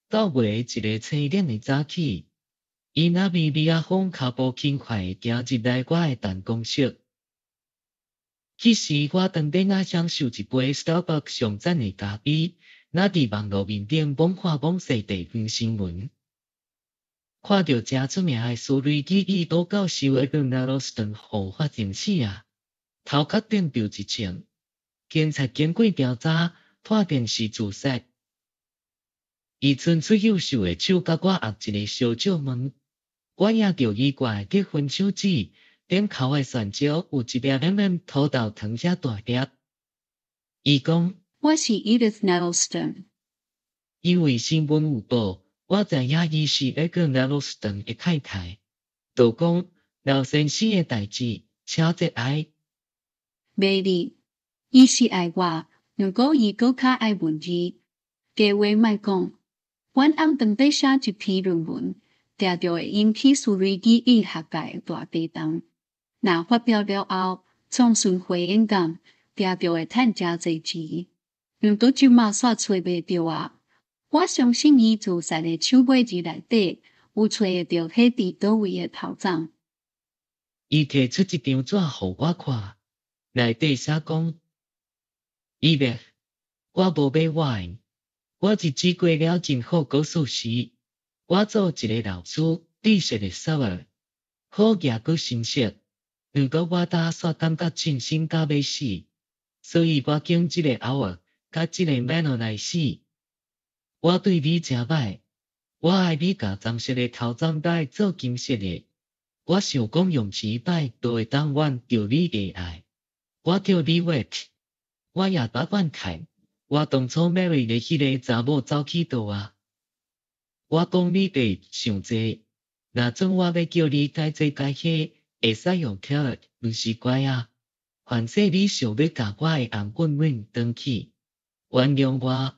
九月一个清冷的早起，伊那咪咪仔風跤步輕快地行入來我的辦公室。彼時我當頂仔享受一杯 Starbucks 上讚的咖啡，若佇網路面頂罔看罔勢地方新聞，看著誠出名的思雷語語多教授的 Nelson 予發情死啊！頭殼頂著一銃，警察經過調查，判定是自殺。伊伸出幼瘦的手，共我握一個相借問。我攑著伊掛的結婚手指，頂頭的蒜椒有一粒軟軟土豆糖遮大粒。伊講：我是 Edith Nettleton。因為新聞有報，我知影伊是 Edgar Nettleton 的太太。就講老先生的代誌，請節哀。袂哩，伊是愛我，毋過伊閣較愛文字。假話莫講，阮翁當咧寫一篇論文，定著會引起思雷語語學界的大地動。若發表了後，創巡迴演講，定著會趁誠濟錢。毋過這馬煞揣袂著啊！我相信伊自殺的手尾字內底有揣會著彼佇佗位的頭鬃。伊提出一張紙予我看，內底寫講：Edith，我無買 wine，我日子過了真好，閣舒適。我做一个老師，知識的 sour，好額閣心色。毋過我今煞感覺清醒甲欲死，所以我揀這個 hour 佮這個 manner 來死。我對你誠歹，我愛你共棕色的頭鬃改做金色的。我想講用一擺就會當挽著你的愛。我叫你 Wet，我也捌怨嘆，我當初 marry 的彼个查某走去佗啊？我講你袂傷濟，若準我欲叫你改這改彼，會使用 carrot，毋是乖仔。反正你想欲共我的紅棍運轉去，原諒我，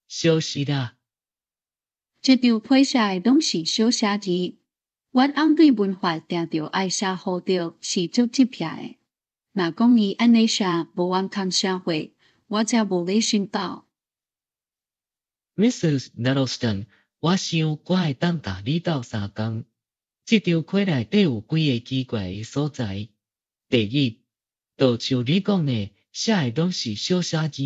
小息啦。這張批寫的攏是小寫字。阮翁對文法定著愛寫好著，是足執癖的。若講伊按呢寫無完全社會，我才無咧信鬥。 Mrs. Nettleton，我想我會當共你鬥相共。這張批內底有幾个奇怪的所在。第一，就像你講的，寫的攏是小寫字。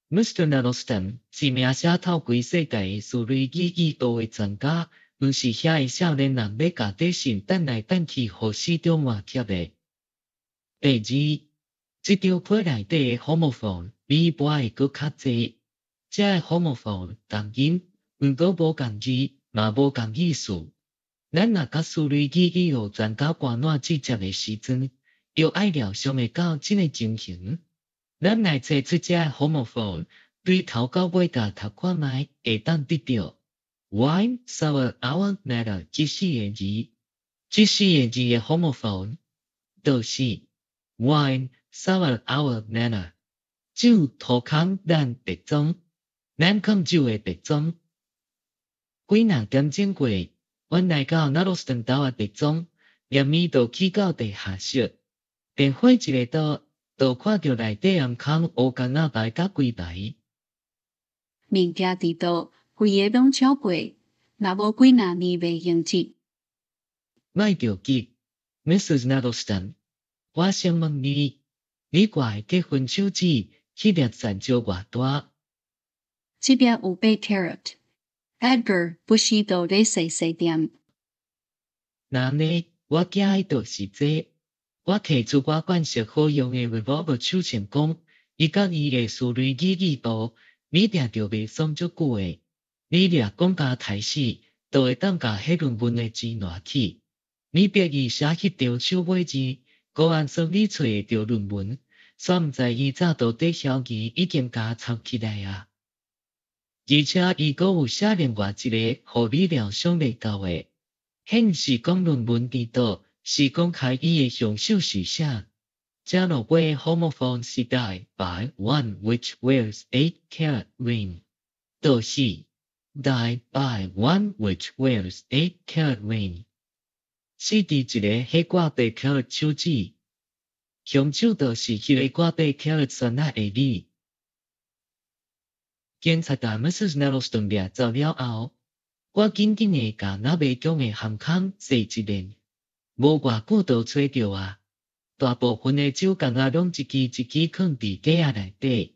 Mr. Nettleton 是名聲透規世界的思雷語語圖的專家，毋是遐个少年人欲共短信等來等去，予死中換貼的。第二，這張批內底的 homophone 比一般的閣較濟。這个 homophone 仝音，毋過無仝字，嘛無仝意思。咱若佮思雷語語學專家寒暄接接的時陣，著愛料想會到這个情形。咱來揣出這个 homophone，對頭到尾共讀看覓，會當得著 wine sour hour matter 這四个字。這四个字的 homophone 就是 wine sour hour manner。酒塗空咱白裝，咱囥酒的白裝。幾若點鐘過，阮來到 Nettleton 兜的白莊，連暝就去到地下室。電火一下到，就看著內底暗空烏工仔排佮規排。物件佇佗，規个攏超過，若無幾若年袂用得。莫著急，Mrs. Nettleton，我想問你，你掛的結婚手指，彼粒鑽石偌大？這粒有八 carat。Edgar 不時都咧細細點。若按呢，我驚的就是這。我提出我慣習好用的 revolver 手槍講，伊佮伊的思雷語語圖，你定著袂爽足久的。你掠講共刣死，就會當共彼論文的錢拿去。你逼伊寫彼張手尾字，閣按算你揣會著論文，煞毋知伊早都佇遐爾已經共抄起來啊！而且伊閣有寫另外一個，予你料想袂到的，顯示講論文佇佗，是公開伊的兇手是啥？這落尾 homophone 是 die by one which wears 8 carat ring，就是 die by one which wears 8 carat ring。死佇一个彼掛八 carat 手指，兇手就是彼个掛八 carat 鑽仔的你。警察共 Mrs. Nettleton 掠走了後，我緊緊的共納迷宮的陷坑踅一遍，無偌久就揣著啊。大部分的酒甕仔攏一支一支囥佇架仔內底，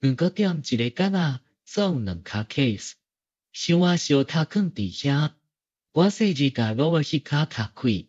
毋過踮一个角仔總有兩跤 case，箱仔相疊囥佇遐。我細膩共羅伯彼跤拆開。